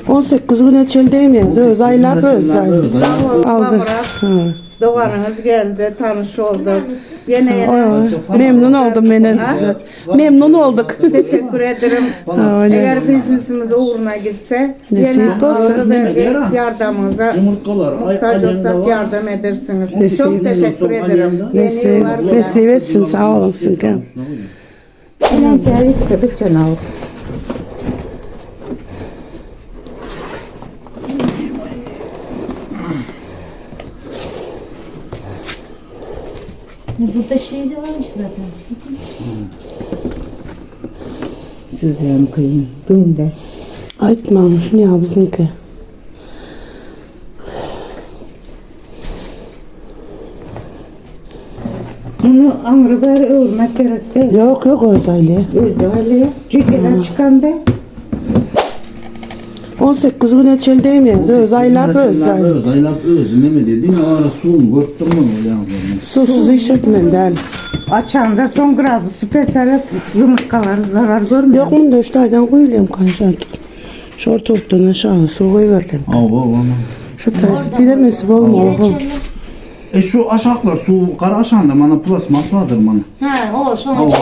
18 güne çel değmeyiz. Öz aylap öz Aldı. Doganyňyz geldi, tanyş olduk. Ýene ýene Memnun oldum men size. Memnun olduk. teşekkür ederim. Öyle. Eğer biznesimiz uğruna gitse, Nesip yine olsun. alır yardımınıza Yumurtkalar. Ay, muhtaç alenda olsak var. yardım edersiniz. Nesip. Çok teşekkür ederim. Yeni Nesip, yıllar bile. nesip etsin sağ olun. Burada şey de varmış zaten. Sizden kıyım. Gönder. Aytmamış ne ya bizimki. Bunu amrı beri örmek gerek değil. Yok yok öz aile. Özelliği. Cüceler çıkan da. 18 güne çel değmeyiz. Öz aylap öz Öz aylap öz. Ne mi dedin? Ara suyun görttüm mü? Susuz iş etmem değil. Açanda son gradusu peselip yumurtkaları zarar görmüyor. Yok bunu da üç tane koyuyorum kanka. Şu ortalıktan aşağı su koyuverelim. Ava ava. Şu tersi bilemesi olmalı. E şu aşağılar su kara aşağında bana plasmas vardır bana. Ha o son. Ava.